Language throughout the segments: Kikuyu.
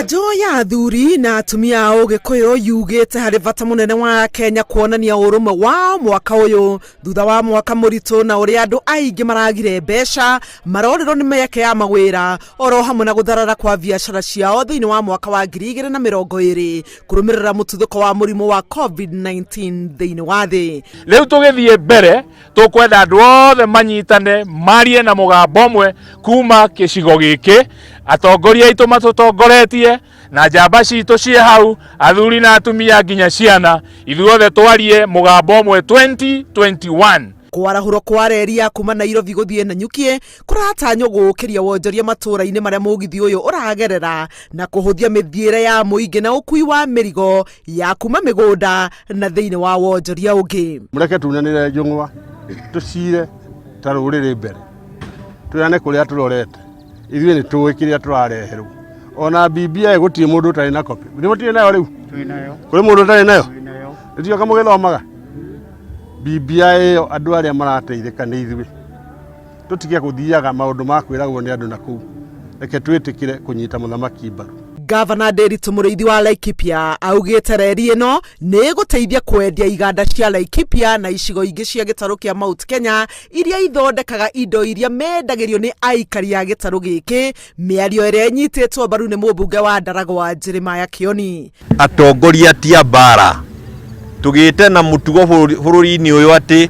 Kanjũ ya athuri na atumia a Ũgĩkũyũ yugĩte harĩ bata mũnene wa Kenya kuonania ũrũmwe wao mwaka ũyũ thutha wa mwaka mũritũ na ũrĩa andũ aingĩ maragire mbeca, marorĩrwo nĩ mĩeke ya mawĩra oro hamwe na gũtharara kwa biacara ciao thĩinĩ wa mwaka wa 2020 kũrũmĩrĩra mũtuthũko wa mũrimũ wa COVID-19 thĩinĩ wa thĩ. Rĩu tũgĩthiĩ mbere, tũkwenda andũ othe manyitane, marie na mũgambo ũmwe kuma gĩcigo gĩkĩ, atongoria aitũ matũtongoretie na njamba citũ ciĩ hau, athuri na atumia nginya ciana, ithuothe twarie mũgambo ũmwe 2021. Kwarahũrwo kwa reri ya kuma Nairobi gũthiĩ Nanyuki kũratanywo gũũkĩria wonjoria matũũra-inĩ marĩa mũgithi ũyũ ũragerera na kũhũthia mĩthiĩre ya mũingĩ na ũkui wa mĩrigo ya kuma mĩgũnda na thĩinĩ wa wonjoria ũngĩ. Mũreke tunanĩre njũng'wa, tũcire ta rũrĩrĩ mbere, twĩrane kũrĩa tũrorete. Ithuĩ nĩ tũĩ kĩrĩa tũrareherwo. Ona BBI gũtirĩ mũndũ ũtarĩ na copy. Nĩ mũtirĩ nayo rĩu? Kũrĩ mũndũ ũtarĩ nayo? Nĩtioka mũgĩthomaga? BBI ĩyo andũ arĩa marateithĩka nĩ ithuĩ. Tũtige gũthiaga maũndũ ma kwĩragwo nĩ andũ na kũu. Reke twĩtĩkĩre kũnyita mũthamaki mbaru. Gavana Nderitu Mũrĩithi wa Laikipia augĩte reri ĩno nĩ ĩgũteithia kwendia iganda cia Laikipia na icigo ingĩ cia gĩtarũ kĩa Mount Kenya iria ithondekaga indo iria mendagĩrio nĩ aikari a gĩtarũ gĩkĩ, mĩario ĩrĩa ĩnyitĩtwo mbaru nĩ mũmbunge wa Ndaragwa Jeremiah Kioni. Atongoria ti a mbara. Tũgĩte na mũtugo bũrũri-inĩ ũyũ atĩ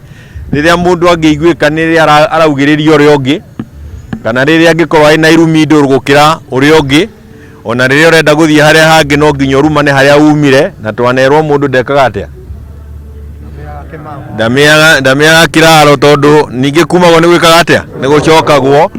rĩrĩa mũndũ angĩiguĩka nĩ rĩrĩa araugĩrĩria ũrĩa ũngĩ, kana rĩrĩa angĩkorwo arĩ na irumi ndũrũ gũkĩra ũrĩa ũngĩ, ona rĩrĩa ũrenda gũthiĩ harĩa hangĩ no nginya ũrumane harĩa umire, na twanerwo mũndũ ndekaga atĩa? Ndamĩaga kĩraro, tondũ ningĩ kumagwo nĩ gwĩkaga atĩa? Nĩ gũcokagwo.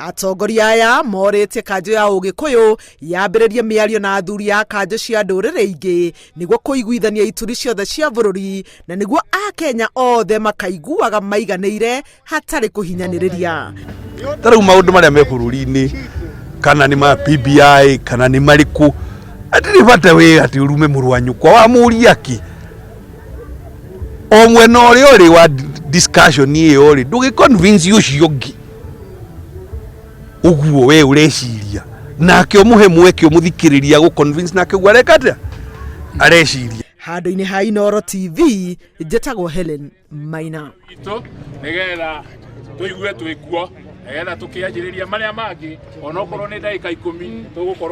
Atongoria aya morĩtie kanjũ ya Ũgĩkũyũ yambĩrĩrie mĩario na athuri a kanjũ cia ndũrĩrĩ ingĩ nĩguo kũiguithania ituri ciothe cia bũrũri na nĩguo Akenya othe makaiguaga maiganĩire hatarĩ kũhinyanĩrĩria. Ta rĩu maũndũ marĩa me bũrũri-inĩ, kana nĩ ma BBI kana nĩ marĩkũ, hatirĩ bata we atĩ ũrume mũrũ wa nyũkwa wamũria kĩ. O mwena ũrĩa ũrĩ wa discussion ĩyo rĩ, ndũgĩ convince ũcio ũngĩ ũguo we ũreciria, nake ũmũhe mweke ũmũthikĩrĩria gũ convince nake ũguo areka atĩa areciria. Handũ-inĩ ha Inooro TV, njĩtagwo Helen Maina. Nĩgetha tũigue twĩkuo, nĩgetha tũkĩanjĩrĩria marĩa mangĩ, onokorwo nĩ ndagĩka 10 tũgũkorwo.